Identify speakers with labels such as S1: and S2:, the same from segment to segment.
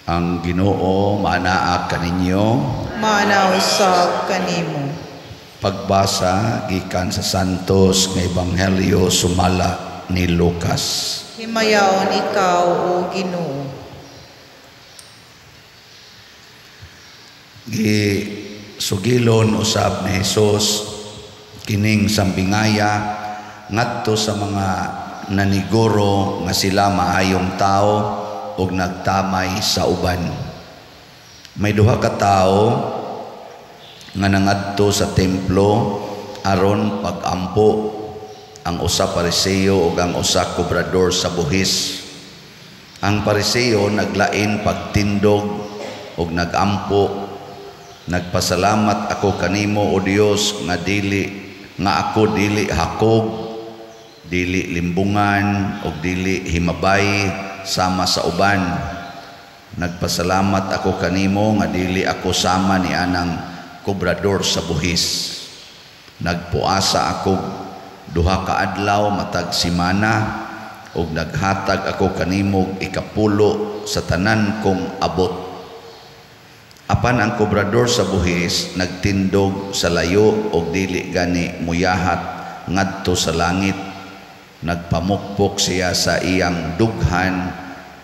S1: Ang Ginoo maanaa kaninyo.
S2: Maana usab kanimo.
S1: Pagbasa gikan sa Santos nga Ebanghelyo sumala ni Lucas.
S2: Himayaon ikaw, o Ginoo.
S1: Gi sugilon usab ni Hesus kining sambingaya ngadto sa mga naniguro nga sila maayong tawo ug nagtamay sa uban. May duha ka tawo nga nangadto sa templo aron pagampo, ang usa Pariseo ug ang usa kobrador sa buhis. Ang Pariseo naglain pagtindog ug nagampo, "Nagpasalamat ako kanimo, o Dios, nga dili nga ako dili hakog, dili limbungan ug dili himabay sama sa uban. Nagpasalamat ako kanimo nga dili ako sama ni anang kobrador sa buhis. Nagpuasa ako duha ka adlaw matag semana ug naghatag ako kanimo ikapulo sa tanan kong abot." Apan ang kobrador sa buhis nagtindog sa layo og dili gani muyahat ngadto sa langit. Nagpamukpok siya sa iyang dughan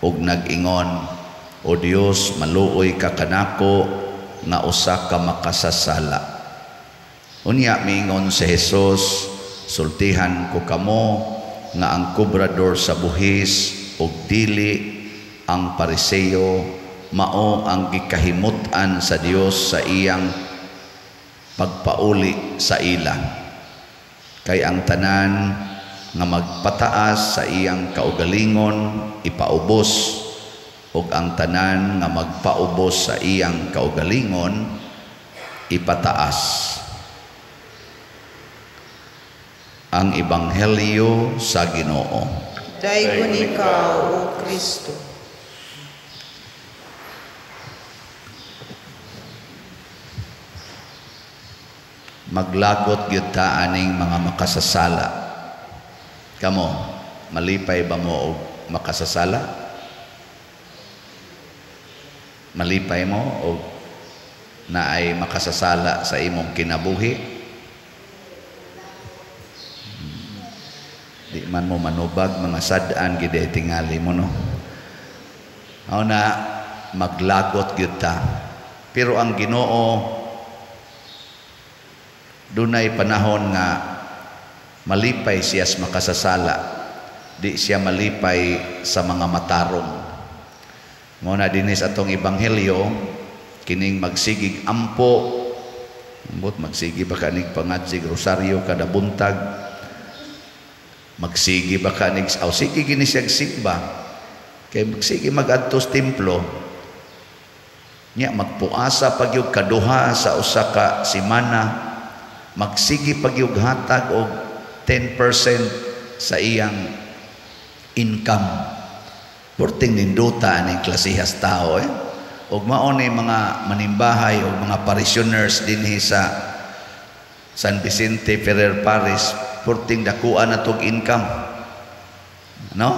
S1: ug nag-ingon, "O Dios, maluoy ka kanako nga usa ka makasasala." Unya miingon si Jesus, "Sultihan ko kamo nga ang kobrador sa buhis ug dili ang Pariseo mao ang gikahimut-an sa Dios sa iyang pagpauli sa ila. Kay ang tanan nga magpataas sa iyang kaugalingon ipaubos, ug ang tanan nga magpaubos sa iyang kaugalingon ipataas." Ang Ebanghelyo sa Ginoo.
S2: Daygon ikaw, O Kristo.
S1: Maglagot gyud ta aning mga makasasala. Kamo, malipay ba mo og makasasala? Malipay mo og naay makasasala sa imong kinabuhi? Di man mo manubag, mga sad-an gid ay tingali mo, no? Mao na maglagot gyud ta. Pero ang Ginoo dunay panahon nga malipay siya sa makasasala, di siya malipay sa mga matarong. Mao na dinis atong ebanghelyo kining magsigig ampo, ambot magsigi ba kanig pangadsig rosaryo kada buntag, magsigi ba kanig aw sige gini siya simba, kay magsigi magadto sa templo nya, magpuasa pagyud kaduha sa usa ka semana, magsigi pagyud hatag og 10% sa iyang income. Purting ninduta aning klasihas tao, eh. Og mao ni mga manimbahay og mga parishioners dinhi sa San Vicente Ferrer Parish, purting dakuan na tog income, no?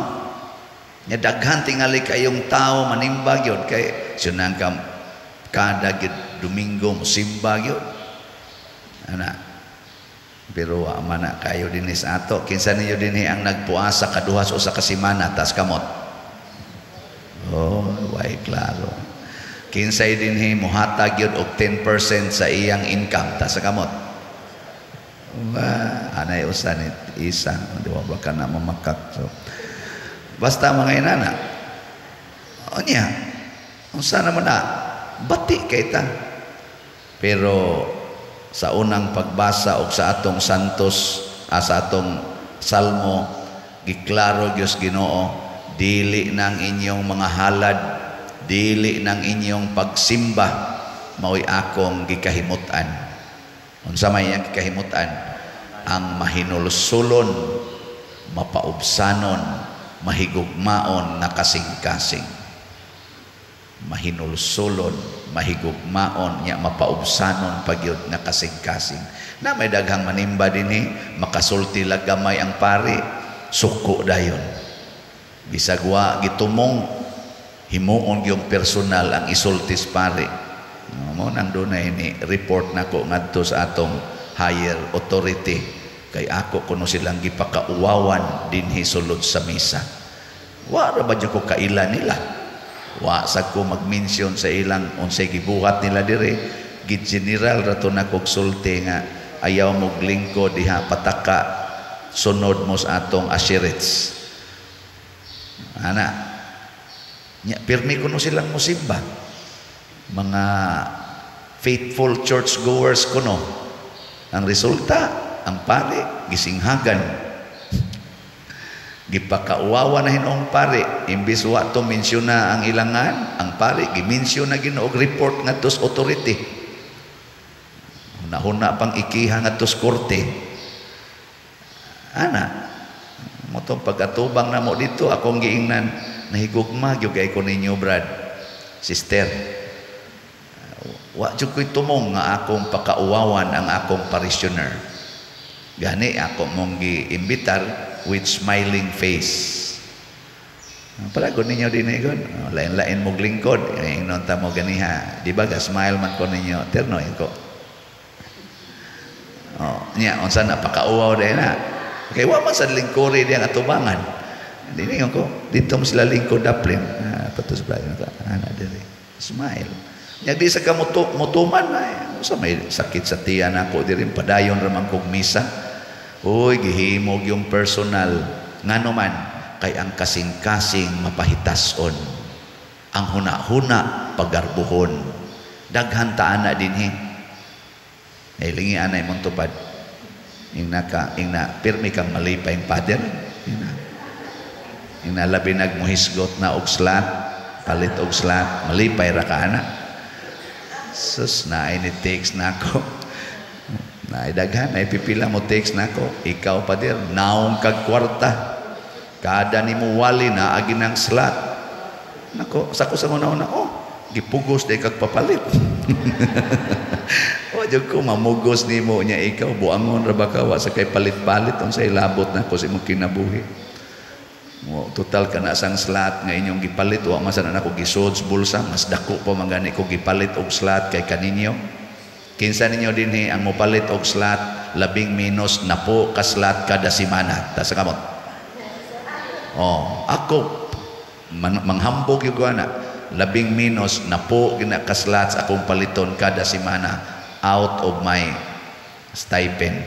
S1: Nya daghan tingali kayong tao manimbag yun kay sunan ka kada gyud Domingo mosimba gyud ana. Pero wa man na kayo dinhi sa ato. Kinsa ninyo dinhi ang nagpuasa kaduha sa usa ka semana tas kamot? Oh, way klaro. Kinsay dinhi mohatag gyud og 10% sa iyang income tas kamot? Wa anay usa ni isa, di ba ka na mamakak. So basta mga inana. Unya, unsa naman na bati kay ta. Pero sa unang pagbasa og sa atong santos, sa atong salmo, giklaro Dios Ginoo, dili nang inyong mga halad, dili nang inyong pagsimba mao'y akong gikahimut-an. Unsa may iyang gikahimut-an? Ang mahinulsulon, mapaubsanon, mahigugmaon na kasing-kasing. Mahinulsulon, mahigugmaon nya mapaubsanon pagyud nga kasing-kasing. Na may daghang manimba dinhi, makasulti lang gamay ang pari, suko dayon. Bisag wa gitumong, Himuon yung personal ang isultis pare. No, mo nang dunay ni report nako ngadto sa atong higher authority kay ako kuno silang gipakauwawan dinhi sulod sa misa. Wa ra ba jud ko kaila nila? Wa sa ko mag-mention sa ilang unsay gibuhat nila dire. Gi-general ra to nako sulti nga ayaw mo lingkod diha, pataka, sunod mo sa atong usherates. Ana. Nya pirmi kuno silang musimba. Mga faithful church goers kuno. Ang resulta, ang pare gisinghagan. Gipakauwawa na hinuong pare, imbis wa to mensyona ang ilangan, ang pare gimensyon na Ginoo, report ngadto sa authority. Huna-huna pang ikiha ngadto sa korte. Ana, mo tong pag-atubang na mo dito, akong giingnan, nahigugma gyud kay ko ninyo, brad, sister. Wa jud ko'y tumong nga akong pakauwawan ang akong parishioner. Gani ako mong giimbitar with smiling face. Palagod ninyo din eh, lain-lain mong lingkod. Ingnon ta mo ganiha. Di ba ga smile man ko ninyo? Terno ko. Oh, nya unsa na pakauwaw dai na. Okay, wa man sa lingkuri diyang atubangan. Dili ko dito mo sila lingkod daplin. Ah, patos ba ana diri. Smile. Nya di sa kamuto mutuman na eh. Sa may sakit sa tiyan ako diri, padayon ra man kog misa. Uy, gihimog yung personal. Ngano man kay ang kasing-kasing mapahitason. Ang huna-huna pagarbuhon. Daghan ta ana dinhi. Eh lingi anay mong tupad. Ingna ka, ingna pirmi kang malipay, Father. Ingna. Ingna labi nagmuhisgot na og slat, palit og slat, malipay ra ka ana. Sus, na ni text na ako. Na daghan ay pipila mo text nako. Ikaw, Pader, naong kag kwarta. Kada nimo wali na agi ng slot. Nako, sa ko sa una-una, oh, gipugos day kag papalit. O jud ko mamugos nimo nya ikaw buangon ra ba ka, wa sa kay palit-palit, unsay labot nako sa imong kinabuhi? Mo total kana sang slot nga inyong gipalit, wa man sana nako gisod sa bulsa, mas dako pa man gani ko gipalit og slot kay kaninyo. Kinsa ninyo dinhi ang mopalit og slot labing minus napo ka slot kada semana? Ta sa kamot. Oh, ako man, manghambog yung ana. Labing minus napo gina ka slots akong paliton kada semana out of my stipend.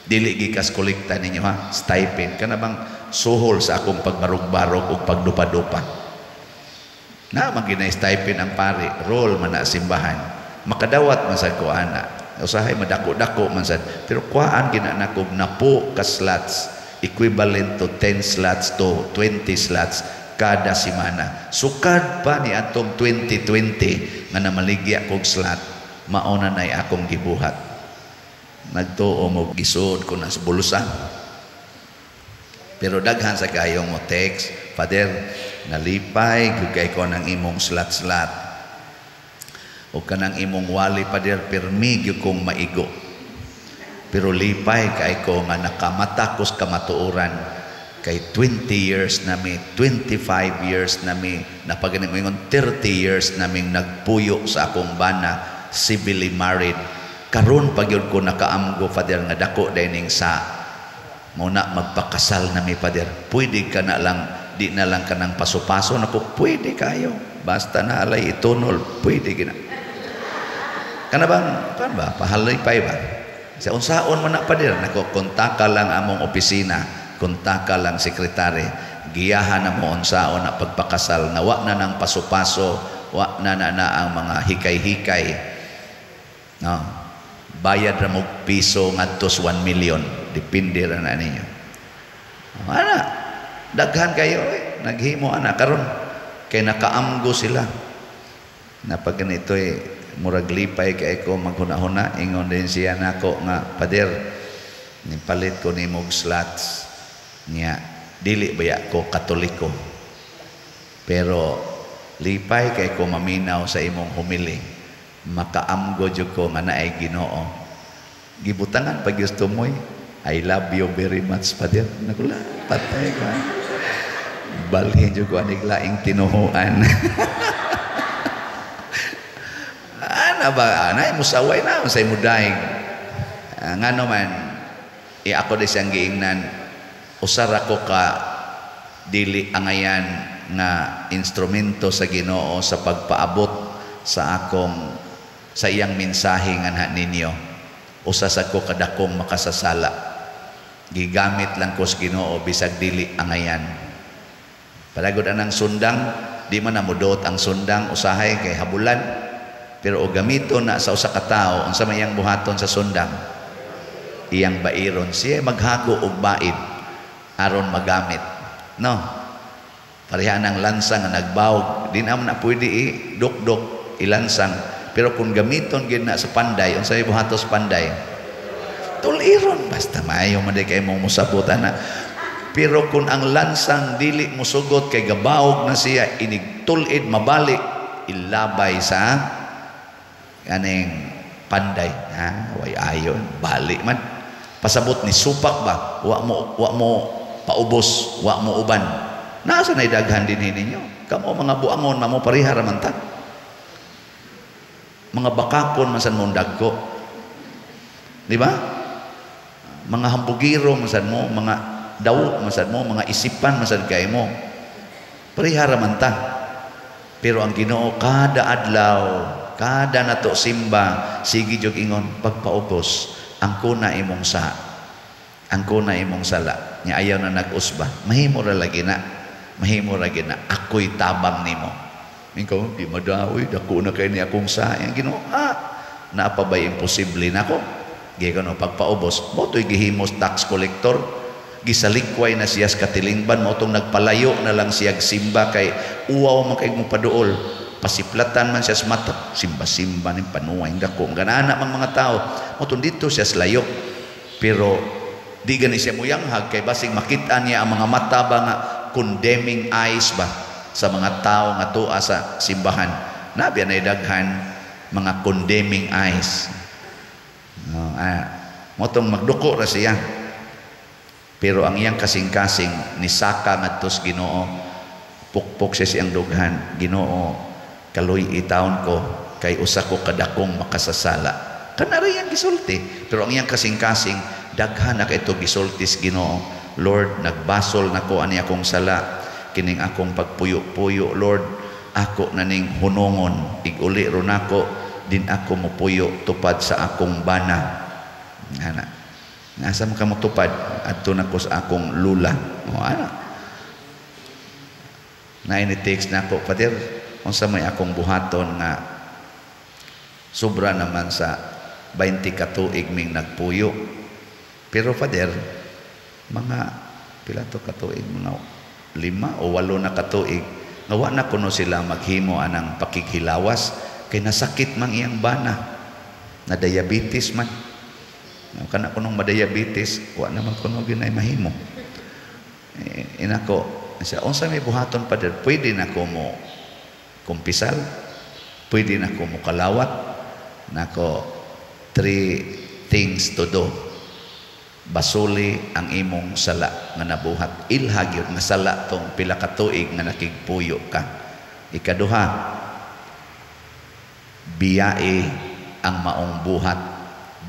S1: Dili gikas kolekta ninyo ha, stipend. Kana bang suhol sa akong pagbarog-barog ug pagdupa-dupa. Na man gina stipend ang pare, role man na simbahan. Makadawat man sad ko ana. Usahay madako-dako man sad. Pero kuhaan gina nako napo ka slots, equivalent to 10 slots to 20 slots kada semana. Sukad pa ni atong 2020 nga namaligya kog slot, mao na nay akong gibuhat. Nagtuo mo gisud ko na sa bulsa. Pero daghan sa kayong mo text, "Father, nalipay gyud kay ko ng imong slot-slot. O kanang imong wali, Father, pirmi gyud kong maigo. Pero lipay kay ko nga nakamata ko sa kamatuoran kay 20 years nami, 25 years nami, napaganing mo ingon 30 years naming nagpuyo sa akong bana, civilly married. Karon pa gyud ko nakaamgo, Father, nga dako dining sa mo na magpakasal nami, Father. Pwede ka na lang, di na lang kanang paso-paso nako, pwede kayo. Basta na alay itunol, pwede gina." Kana bang, kan ba, pahalipay ba? Sa unsaon man na, Pader? Nako, kontaka lang among opisina, kontaka lang sekretary. Giyahan na mo unsaon na pagpakasal nga wa na ng paso-paso, wa na na, na ang mga hikay-hikay. No. Bayad ra mo piso ngadto sa 1 million, depende ra na ninyo. Ana, daghan kayo eh. Naghimo ana karon kay nakaamgo sila. Na pag ganito eh, murag lipay kay ko maghuna-huna, ingon din siya nako nga, "Pader, nipalit ko nimo og slots niya, dili baya ko Katoliko. Pero lipay kay ko maminaw sa imong humili. Makaamgo jud ko nga naay Ginoo." Gibutangan pag gusto mo, "I love you very much, Pader." Nakula, patay ka. Magbalhin jud ko anig laing tinuhuan. Ana ba ana musaway na unsay mudaig. Ngano man ako di siyang giingnan, usara ko ka dili angayan nga instrumento sa Ginoo sa pagpaabot sa akong sa iyang mensahe nganha ninyo. Usa sa ko kadakong makasasala. Gigamit lang ko sa Ginoo bisag dili angayan. Palagod anang sundang, di man namudot ang sundang usahay kay habulan. Pero og gamiton na sa usa ka tawo, unsa may iyang buhaton sa sundang? Iyang bairon siya maghago og baid aron magamit. No. Pareha ng lansang nga nagbawog, di naman na pwede i-dukdok ilansang. Pero kung gamiton gyud na sa panday, unsa may buhatos panday? Tuliron basta maayo man kay mong musabot ana. Pero kung ang lansang dili musugot kay gabawog na siya, inig tulid mabalik ilabay sa kaning panday. Ha, way ayon, balik man. Pasabot ni supak ba? Wa mo paubos, wa mo uban. Nasa na daghan din ninyo? Kamo mga buangon, mamo pareha ra man ta. Mga bakakon man san mong dagko. Di ba? Mga hambugiro man sad mo, mga daw man sad mo, mga isipan man sad kay mo. Pareha ra man ta. Pero ang Ginoo kada adlaw, kada nato simba, sige jud ingon pagpaubos, ang kuna imong sa, ang kuna imong sala. Nya ayaw na nag-usba. Mahimo ra lagi na. Mahimo ra gyud na. Ako'y tabang nimo. Ikaw, di madaoy, dako na kay ni akong sa. Ang Ginoo, naa pa ba'y imposible nako? Gikan no, pagpaubos, mo to'y gihimos tax collector. Gisalikway na siya sa katilingban, mo tong nagpalayo na lang siya simba kay uwaw man kay mo paduol. Pasiplatan man siya sa mata, simba-simba ning panuway dako. Ganana mang mga tao, mo tong dito siya sa layo. Pero di gani siya muyanghag kay basig makita niya ang mga mata ba nga condemning eyes ba sa mga tao nga tuwa sa simbahan. Nabi na daghan mga condemning eyes. No, motong magduko ra siya. Pero ang iyang kasing-kasing nisaka ngadto sa Ginoo, pukpok siya siyang dughan. Ginoo, kaluy itaon ko kay usa ko kadakong makasasala. Kanara iyang gisulti. Pero ang iyang kasing-kasing daghan na kay ito gisulti sa Ginoo. Lord, nagbasol nako ani akong sala, kining akong pagpuyo-puyo, Lord, ako na ning hunongon, iguli ron ako, din ako mupuyo tupad sa akong bana. Ana. Nasa man ka motupad? Adto na ko sa akong lula. O ana. Na ini-text na ako, Pater, unsa may akong buhaton nga sobra naman sa 20 ka tuig ming nagpuyo. Pero Father, mga pila to katuig, mga 5 o 8 na katuig, nga wa na kuno sila maghimo anang pakighilawas kay nasakit mang iyang bana, na diabetes man. Kana kunong madiabetes, wa naman kuno ginay mahimo. Inako, siya, unsa may buhaton, Father? Pwede na ko mo kumpisal, pwede na ko mo kalawat. Nako, 3 things to do. Basuli ang imong sala nga nabuhat. Ilha gyud nga sala tong pila ka tuig nga nakigpuyo ka. Ikaduha, biyae ang maong buhat,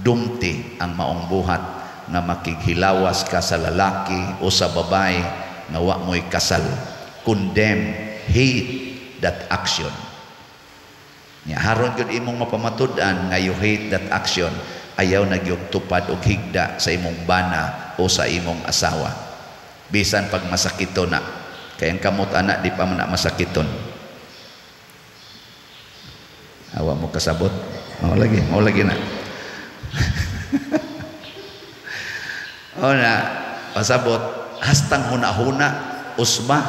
S1: dumti ang maong buhat nga makighilawas ka sa lalaki o sa babae nga wa mo'y kasal. Condemn, hate that action. Nya haron gyud imong mapamatud-an nga you hate that action, ayaw na gyud tupad og higda sa imong bana o sa imong asawa. Bisan pag masakiton na, kay ang kamot ana di pa man na masakiton. Awa mo kasabot. Mao lagi na. O na, pasabot, hastang huna-huna, usba,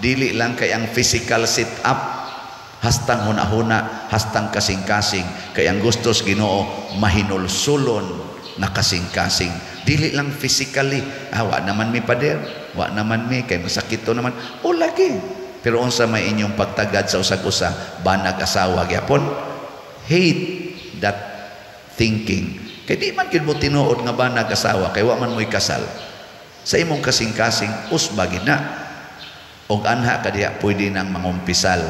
S1: dili lang kay ang physical sit-up, hastang huna-huna, hastang kasing-kasing, kay ang gustos Ginoo mahinulsulon na kasing-kasing. Dili lang physically, wa naman mi pader, wa naman mi kay masakit to naman. O lagi. Pero unsa may inyong pagtagad sa usag-usa, banag asawa gyapon, hate that thinking. Kay di man gyud mo tinuod nga banag asawa kay wa man mo'y kasal. Sa imong kasing-kasing usba gid na. Og anha ka diha pwede nang mangumpisal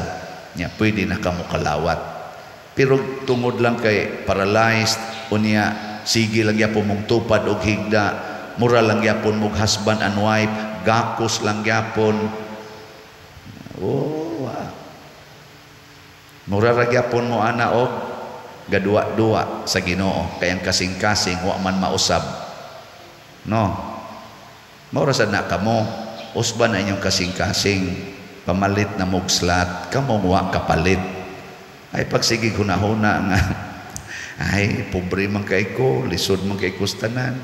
S1: nya, pwede na kamo kalawat. Pero tungod lang kay paralyzed, unya sige lang gyapon mong tupad og higda, mura lang gyapon mog husband and wife, gakos lang gyapon. Oh, ah. Mura ra gyapon mo ana og gaduwa-duwa sa Ginoo kay ang kasing-kasing wa man mausab. No. Mao ra sad na kamo, usban na inyong kasing-kasing, pamalit na mog slot, kamo wa kapalit. Ay pagsigig hunahuna nga ay pobre man kay ko, lisod man kay kustanan.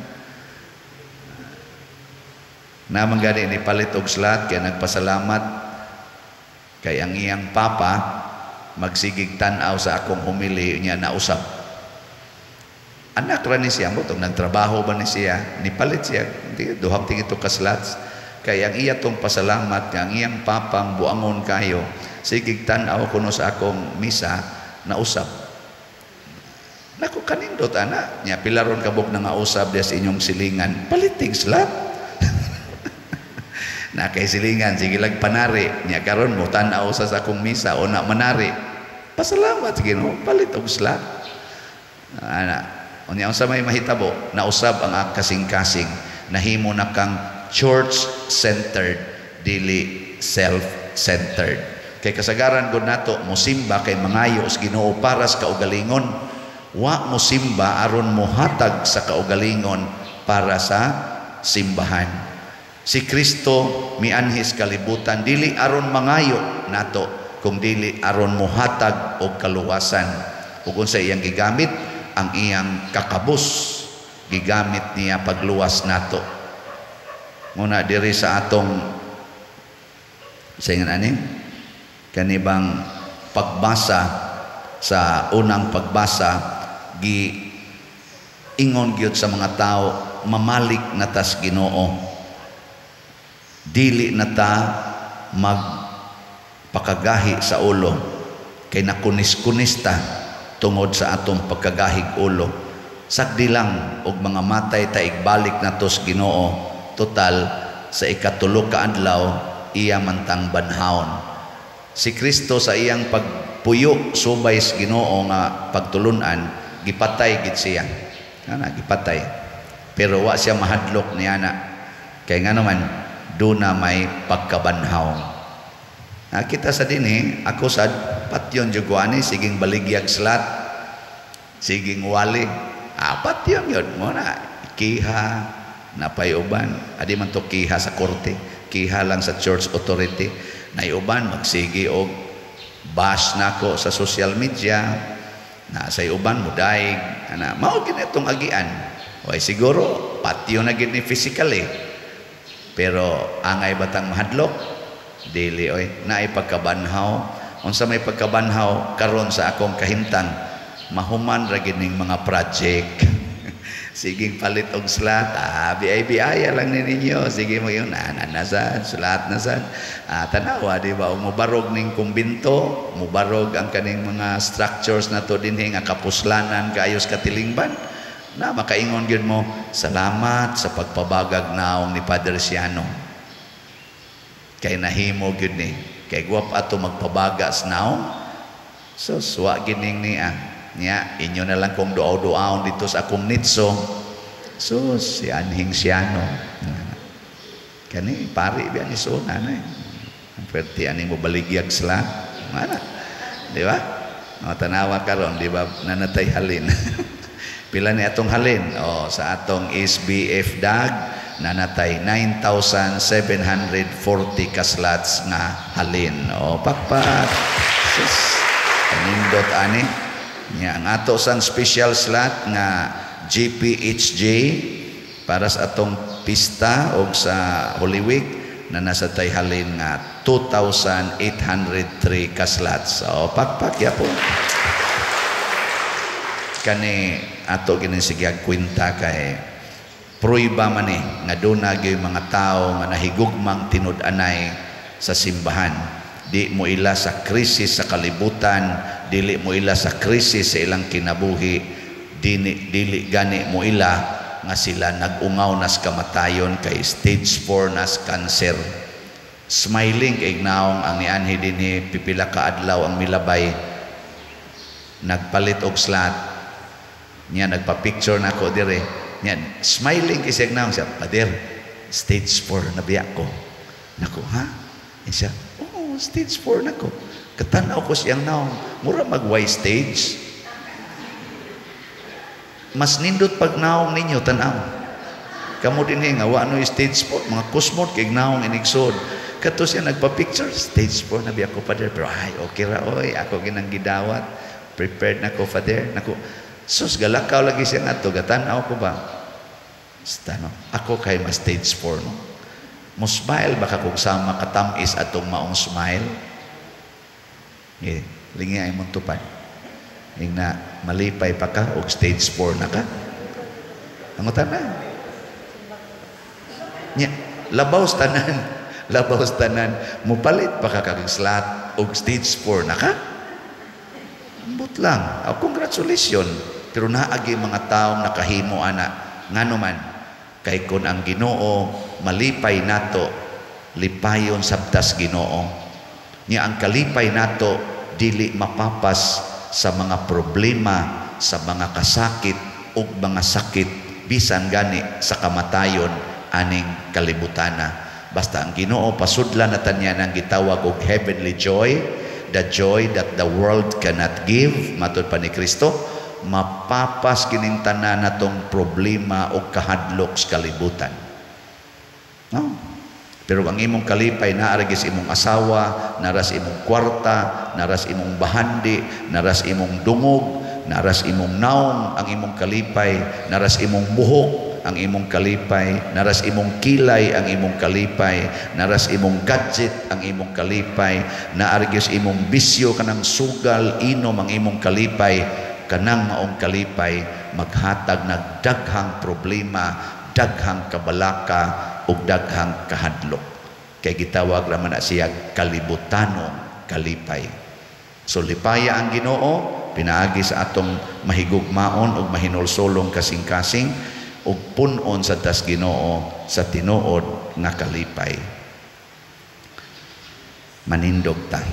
S1: Naman gani ni palit og slot kay nagpasalamat kay ang iyang papa magsigig tan-aw sa akong humili niya nausab. Anak ra ni siya mo tong nagtrabaho ba ni siya, nipalit siya di duhang tingito ka slots kay ang iya tong pasalamat nga ang iyang papang buangon kayo sigig tan-aw kuno sa akong misa nausab. Nako, kanindot ana nya, pila ron kabuk na nga usab diya sa inyong silingan, palitig slot na kay silingan sige lag panari nya karon mo tan-aw sa akong misa o na manari, pasalamat sa Ginoo, palit og slot ana. Unya unsa may mahitabo, nausab ang kasing-kasing, nahimo na kang church-centered, dili self-centered. Kay kasagaran gud nato mosimba kay mangayo sa Ginoo para sa kaugalingon. Wa mosimba aron mohatag sa kaugalingon para sa simbahan. Si Kristo mianhis kalibutan dili aron mangayo nato, kung dili aron mohatag og kaluwasan. Ug unsa iyang gigamit? Ang iyang kakabus gigamit niya pagluwas nato. Muna diri sa atong sa ingon ani kanibang pagbasa, sa unang pagbasa gi ingon gyud sa mga tao, mamalik na tas Ginoo, dili na ta magpakagahi sa ulo kay nakunis-kunis ta tungod sa atong pagkagahig ulo. Sagdi lang og mga matay ta, igbalik na tos Ginoo, total sa ikatulo ka adlaw iya mantang banhaon. Si Kristo sa iyang pagpuyo subay sa Ginoo nga pagtulunan, gipatay gid siya. Ana, gipatay. Pero wa siya mahadlok niya na. Kay nga naman duna may pagkabanhaw. Kita sa dinhi, ako sad patyon jud ko ani, siging baligyag slat, siging wali. Patyon yun mo na kiha napay uban. Adi man to kiha sa korte, kiha lang sa church authority. Nay uban magsigi og bash nako sa social media, na sa uban mudaig ana, mao gid itong agian. Way siguro patyon na gid ni physically, pero angay batang mahadlok? Dili oy, naay pagkabanhaw. Unsa may pagkabanhaw karon sa akong kahimtang, mahuman ra gid ning mga project. Siging palit og slot, biay-biaya lang ni ninyo. Sige mo yun, na sad, slot na sad. Tanawa, di ba, mubarog ning kumbinto, mubarog ang kaning mga structures na to dinhi nga kapuslanan kaayos katilingban. Na makaingon gyud mo, salamat sa pagpabagag naong ni Padre Siano. Kay nahimo gyud ni, kay guwap ato magpabaga sa naong. So suwa gining niya. Niya, inyo na lang kung duaw-duaon dito sa akong nitso. So, si Anhing Siano. Kani, pari biya ni Sona na eh. Ang pwerte, ani mo baligyag sila. Mana? Di ba? O, tanawa karon, di ba, nanatay halin. Pila ni atong halin? O, sa atong SBF DAG, nanatay 9,740 kaslots nga halin. O, pakpak. Sus, kanindot ani. Nya, ang ato sang special slot nga GPHJ para sa atong pista o sa Holy Week na nasa tay halin nga 2,803 kaslots. O, pakpak ya po. Kani ato gini sige kwenta kay pruiba man ni nga duna gyud mga tawo nga nahigugmang tinud-anay sa simbahan. Di mo ila sa krisis sa kalibutan, dili mo ila sa krisis sa ilang kinabuhi, dili gani mo ila nga sila nag-ungaw nas kamatayon kay stage 4 nas cancer. Smiling kay naong ang nianhi dinhi pipila ka adlaw ang milabay, nagpalit og slot niya, nagpa-picture na ako dire niya, smiling kay siya naong siya, "Pader, stage 4 na biya ko." Nako, "Ha?" Siya, "Oh, stage 4 na ko." Katanaw ko siyang naong, mura mag Y stage. Mas nindot pag naong ninyo tanaw. Kamo din nga wa no stage 4, mga kusmot kay naong inigsod. Kato siya nagpa-picture, "Stage 4 na biya ko, Father." Pero ay, okay ra oy, ako ginang gidawat. Prepared na ko, Father. Nako, sus, galakaw lagi siya ngadto, gatan-aw ko ba? Basta, no? Ako kay ma stage 4, no? Mo smile ba ka kung sama katamis atong maong smile? Eh, lingi ay mong tupad. Ing na malipay pa ka og stage 4 na ka. Angutan na. Nya, labaw sa tanan, labaw sa tanan, mupalit pa ka kag slot og stage 4 na ka. Ambot lang. Oh, congratulations. Pero naagi mga taong nakahimo ana. Ngano man, kay kun ang Ginoo malipay nato, lipayon sabtas Ginoo. Nya ang kalipay nato dili mapapas sa mga problema, sa mga kasakit ug mga sakit, bisan gani sa kamatayon aning kalibutana. Basta ang Ginoo pasudlan na niya ng gitawag og heavenly joy, the joy that the world cannot give, matud pa ni Kristo, mapapas kining tanan natong problema o kahadlok sa kalibutan. No? Pero ang imong kalipay naa ra sa imong asawa, naras imong kwarta, naras imong bahandi, naras imong dungog, naras imong naong, ang imong kalipay, naras imong buhok, ang imong kalipay, naras imong kilay, ang imong kalipay, naras imong gadget, ang imong kalipay, naa ra gyud imong bisyo kanang sugal, inom ang imong kalipay, kanang maong kalipay maghatag nag daghang problema, daghang kabalaka ug daghang kahadlok. Kay gitawag ra man na siya kalibutanong kalipay. So lipaya ang Ginoo pinaagi sa atong mahigugmaon ug mahinulsolong kasing-kasing ug pun-on sa tas Ginoo sa tinuod nga kalipay. Manindog ta.